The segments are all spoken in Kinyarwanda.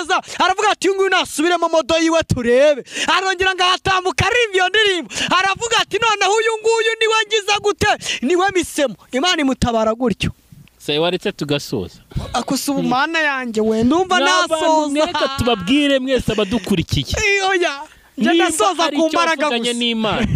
neza, aravuga ati uyu nguyu nasubiremo modo yiwe turebe. Arongera ngo ahatambuka aririmba iyo ndirimbo, aravuga ati noneho uyu nguyu niwe ngiza gute, niwe misemo. Imana imutabara gutyo. Sayi waretse tugasoza. Akusa ubumana yanjye we ndumva nasoza. Reka tubabwire mwese abadukurikiye. Oya, njye ndasoza ku mbaraga gusa. N'Imana.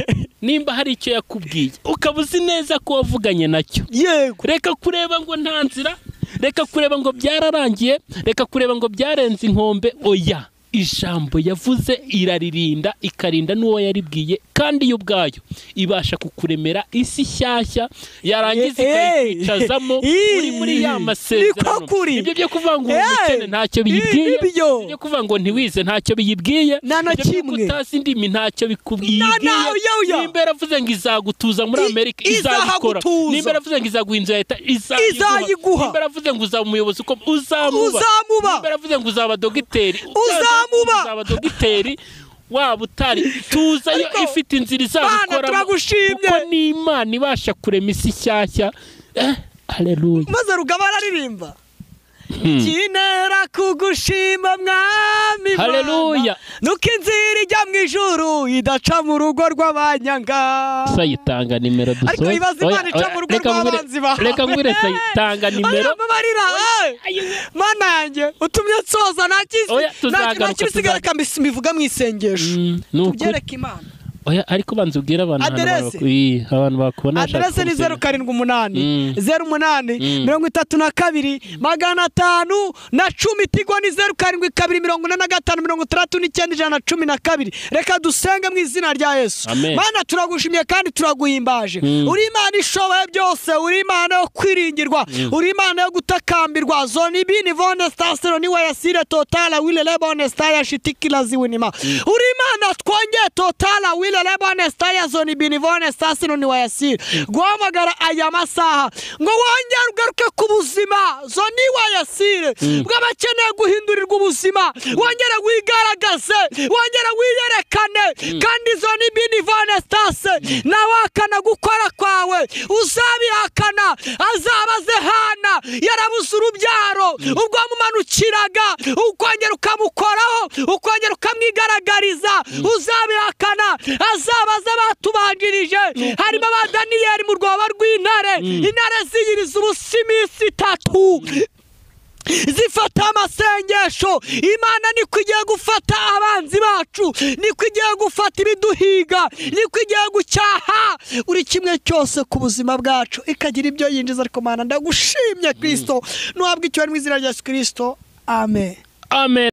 Nimba hari icyo yakubwiye ukaba uzi neza ko wavuganye nacyo. Yego. Reka kureba ngo nta nzira, reka kureba ngo byararangiye, reka kureba ngo byarenze inkombe. Oya, ijambo yavuze iraririnda, ikarinda n'uwo yaribwiye, kandi yo ubwayo ibasha kukuremera isi shyashya, yarangiza ikayikwicazamo uri muri ya masezerano. Ibyo byo kuvuga ngo umukene ntacyo biyibwiye, ibyo kuvuga ngo ntiwize ntacyo biyibwiye, ibyo kutazi indimi ntacyo bikubwiye. Nimba yaravuze ngo izagutuza muri Amerika, izabikora. Nimba yaravuze ngo izaguha inzu ya leta, izayiguha. Nimba yaravuze ngo uzaba umuyobozi uko uzamuba. Nimba yaravuze ngo uzaba dogiteri, uzaba dogiteri. Waba utari, tuza yo ifite inzira izabikora, kuko ni Imana ibasha kurema isi shyashya. Haleluya. Maze Rugaba araririmba kinera kugushima mwami. Haleluya. Nuko inzira ijya mu ijuru idaca mu rugo rw'abanyanga. Sayitanga nimero dusoza. Ariko ibaze Imana ica mu rugo rw'abanzi bawe. Reka ngwire sayitanga nimero. Mana yanjye utumye nsoza nta kisigara kambivuga mu isengesho. Tubyereke Imana. Oya, ariko banza ubwira abantu abantu bakubona. Aderese ni 078 08 32 510. Tigo ni 072 45 69 112. Reka dusenge mu izina rya Yesu. Mana turagushimye kandi turaguhimbaje. Uri Imana ishoboye byose, uri Imana yo kwiringirwa, uri Imana yo gutakambirwa. Zoni bini vone stasero ni wayasire totala wile lebone staya shitikila ziwinima. Uri Imana twongeye totala wile lebone staya zoni binivone stasero ni wayasire. Guhamagara aya masaha ngo wongere ugaruke ku buzima zoni wayasire bw'abakeneye guhindurirwa ubuzima, wongere wigaragaze, wongere wiyerekane. Kandi zoni binivone stase nawakana gukora kwawe uzabihakana, azabaze Hana yarabuze urubyaro ubwo wamumanukiraga ukongera ukamukoraho, ukongera ukamwigaragariza, uzabihakana azabaza batubanjirije. Harimo ba Daniyeli mu rwobo rw'intare, intare ziyiriza ubusa iminsi itatu zifata amasengesho. Imana niko igiye gufata abanzi bacu, niko igiye gufata ibiduhiga, niko igiye gucyaha uri kimwe cyose ku buzima bwacu, ikagira ibyo yinjiza. Ariko Mana ndagushimye Kristo, nuhabwa icyo mu izina rya Yesu Kristo. Amen. Amen.